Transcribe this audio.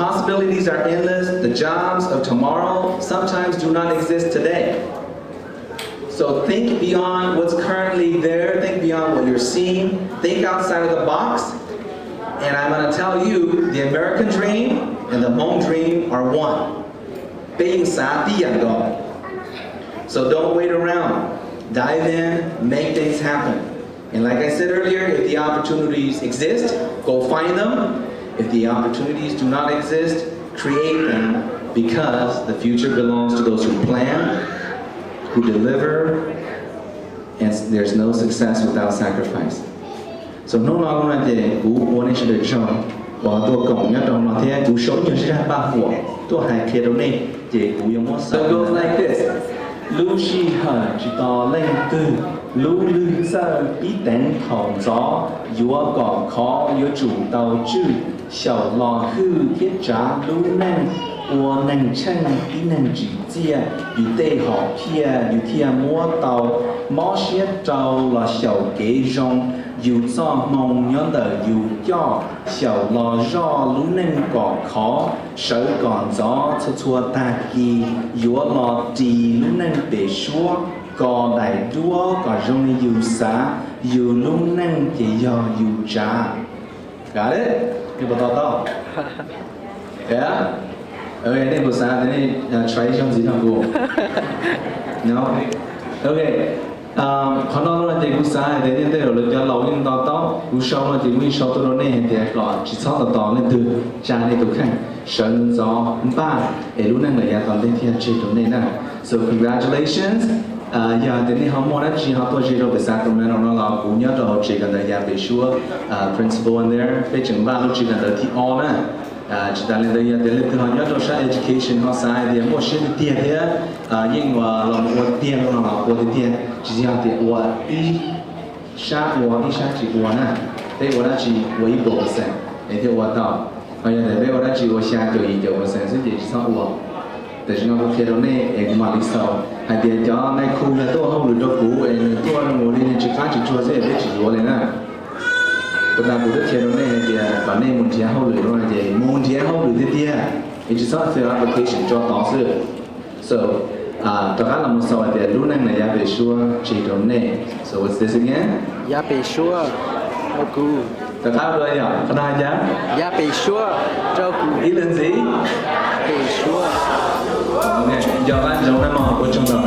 Possibilities are endless. The jobs of tomorrow sometimes do not exist today. So think beyond what's currently there, think beyond what you're seeing, think outside of the box. And I'm going to tell you, the American dream and the home dream are one. Peb yeej xav tib yam nkaus. So don't wait around. Dive in, make things happen. And like I said earlier, if the opportunities exist, go find them. If the opportunities do not exist, create them, because the future belongs to those who plan, who deliver, and there's no success without sacrifice. So hnub no no ces kuv ua nej sawv daws tsaug uas tuaj koom nyob rau no thiab kuv sau ib nyuag zaj paj huam tuaj hais qhia rau nej, ces kuv yuav muab xaus. So it goes like this. Lub sij hawm tsis tos leej twg, lub lwg txawj pib teev thaum ntxov, yuav kom khov yuav tsum tau tswj, xyaum los hwj thiab tsav lub neej, ua neeg tsheej tib neeg tsim txiaj, yus tej hom phiaj yus thiaj muab tau, mob siab rau los xyaum kev zoo, yus txoj hmoo nyob ntawm yus coj, xyaum los zoj lub neej kom khov, sawv kom ntxov txhua txhua tag kis, yuav los ris lub neej pem suab, kos daim duab kom zoo li yus xav, yus lub neej ces yog yus tsav. Got it? Nej puas to taub? Yeah? Ok, nej puas xav tias nej try ib zaug ntxiv nrog kuv? No? Ok. Qhov no no ces kuv xav hais tias nej tej zaum lawv cov laus yeej to taub, kuv sau no ces kuv yeej sau tuaj rau nej hais tias kom tsis txhob tos tos leej twg tsa nej tus kheej, sawv ntxov npaj es lub neej lawm yav tom ntej thiaj tseg rau nej na. So congratulations. Yog tias nej ho muaj dab tsi ho tuaj ze rau pem Sacramento no los kuv nyob rau hauv tsev kawm ntawv yav pem suab, principal in there, peb tseem npaj lub tsev kawm ntawv thib ob na. Tsis tas li ntawd yog tias leej twg ho nyob rau sab education ho xav hais tias muaj siab tiag tiag thiab yeej los mus ua tiag no los ua tiag tiag, tsis yog tias ua ib sab ua ib sab tsis ua na. Peb ua dab tsi ua ib puas percent es thiaj ua tau. Ho yog tias peb ua dab tsi ua xya caum yim caum percent xwb ces tsis txhob ua. Tam sim no kuv qhia rau nej es kuv mam li xaus hais tias cov nais khu yog tuaj hauj lwm rau kuv es nws tuaj zoo li nws tsis qab tsis tsuag xwb es peb tsis yuav li na. Puas tas kuv twb qhia rau nej hais tias kom nej mus nrhiav hauj lwm no ces mus nrhiav hauj lwm tiag tiag, es tsis txhob fill application tso tod xwb. So rov qab los mus xaus hais tias lub neej lawm yav pem suab tseg rau nej. So what's this again? Yav pem suab rau kuv. Rov qab dua yom, qhov no hais cas? Yav pem suab rau kuv. Ib lwm ntxiv. Pem suab. Ok, nco qab ntsoov na mog, ua tsaug ntau.